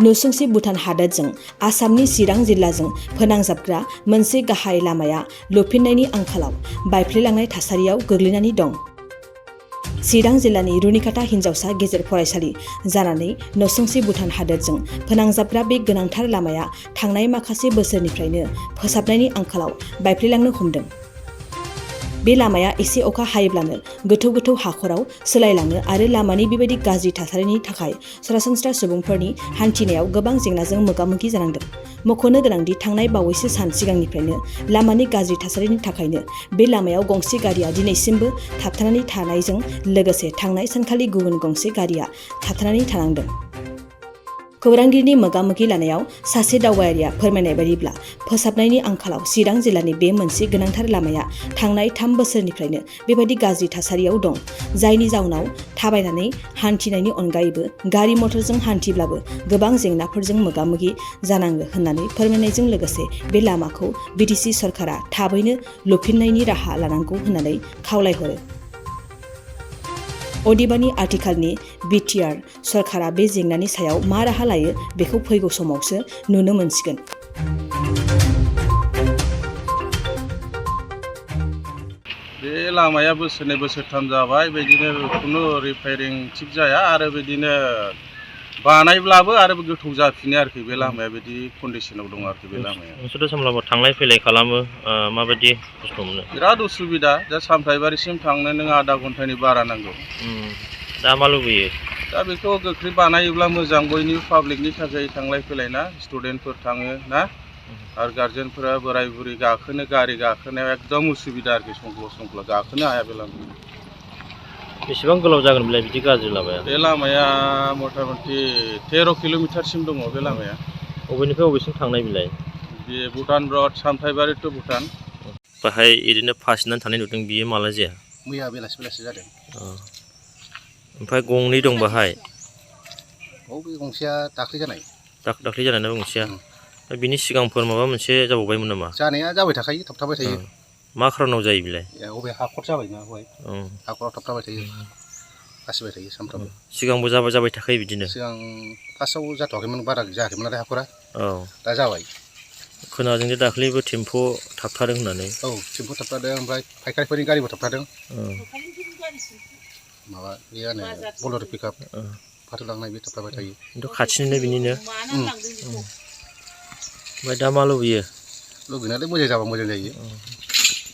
नसुंसे भुटान हादोरजों आसामनि चिरां जिल्लाजों फोनांजाबग्रा मोनसे गाहाय लामाया लुफिननायनि आंखालाव बायफ्लेलांनाय थासारियाव गोग्लैनानै दं। चिरां जिल्लानि रुनिकाटा हिनजावसा गेजेर फरायसालि जानानै नसुंसे भुटान हादोरजों फोनांजाबग्रा बे गोनांथार लामाया थांनाय माखासे बोसोरनिफ्रायनो फोसाबनायनि आंखालाव बायफ्लेलांनो हमदों। बे लामाया एसे अखा हायोब्लानो गोथौ गोथौ हाखराव सोलायलाङो आरो लामानि बेबायदि गाज्रि थासारिनि थाखाय सरासनस्रा सुबुंफोरनि हान्थिनायाव गोबां जेंनाजों मोगा-मोगि जानांदों। मख'नो गोनांदि थांनाय बावैसो सान सिगांनिफ्रायनो लामानि गाज्रि थासारिनि थाखायनो बे लामायाव गंसे गारिया दिनैसिमबो थाबथानानै थानायजों लोगोसे थांनाय सानखालि गुबुन गंसे गारिया थाबथानानै थानांदों। खौरांगिरिनि मोगा-मोगि लानायाव सासे दावबायारिया फोरमायनाय बायदिब्ला फोसाबनायनि आंखालाव चिरां जिल्लानि बे मोनसे गोनांथार लामाया थांनाय 3 बोसोरनिफ्रायनो बेबायदि गाज्रि थासारियाव दं, जायनि जाउनाव थाबायनानै हान्थिनायनि अनगायैबो गारि मटरजों हान्थिब्लाबो गोबां जेंनाफोरजों मोगा-मोगि जानाङो होननानै फोरमायनायजों लोगोसे बे लामाखौ बिटिसि सरकारा थाबैनो लुफिननायनि राहा लानांगौ होननानै खावलायहरो। अदेबानि आथिखालनि बिटिआर सरकारा बे जेंनानि सायाव मा राहा लायो बेखौ फैगौ समावसो नुनो मोनसिगोन। बे लामाया बोसोरनै बोसोरथाम जाबाय, बिदिनो खुनु रिपेयारिं थिग जाया आरो बिदिनो बानायब्लाबो आरो गोथौ जाफिनो आरोखि। बे लामाया बिदि कन्डिसनाव दं आरोखि बे लामाया। नोंसोरथ' सामलाबा थांलाय फैलाय खालामो, माबायदि खस्थ' मोनो? बिराद उसुबिदा। दा सामथाइबारिसिम थांनो नों आधा घन्टानि बारा नांगौ। दा मा लुबैयो? दा बेखौ गोख्रै बानायोब्ला मोजां, बयनिबो पाब्लिकनि थाखाय थांलाय फैलाय ना, स्टुडेन्टफोर थाङो ना, आरो गार्जेनफोरा बोराय बुरि गाखोनो गारि गाखोनायाव एकदम उसुबिदा आरोखि, संख्ल' गाखोनो हाया बे लामायाव। बेसेबां गोलाव जागोन बेलाय बिदि गाज्रि लामाया? बे लामाया मथा मथि 13 किल'मिटारसिम दङ बे लामाया। बबेनिफ्राय बबेसिम थांनाय बेलाय? बे भुटान रड, सामथाइबारि टु भुटान। बाहाय ओरैनो फासिनानै थानाय नुदों, बियो माला जाया? मैया बेलासि जादों। ओमफ्राय गंनै दं बाहाय? बे गंसेया दाख्लै जानाय। दाख्लै जानाय गंसेया? बिनि सिगांफोर माबा मोनसे जाबावबायमोन नामा? जानाया जाबाय थाखायो, थाबथाबाय थायो। मा खारनाव जायो बेलाय? बबे हाखर जाबायना, हाखराव थाबथाबाय थायो, फासिबाय थायो सानफ्रामबो। सिगांबो जाबाय थाखायो बिदिनो? सिगां फार्स्टआव जाथ'वाखैमोन, बारा जायाखैमोन नालाय हाखरा। दा जाबाय। खोनादों जे दाख्लैबो टेम्पु थाबथादों होननानै। टेम्पु थाबथादों, ओमफ्राय फायखारिफोरनि गारिबो थाबथादों। माबा बेयानो बलेर' पिकआप फाथो लांनाय, बे थाबथाबाय थायो। खिन्थु खाथिनिनो बिनिनो। ओमफ्राय दा मा लुबैयो? लुबैनायालाय मोजां जाबा मोजां जायो।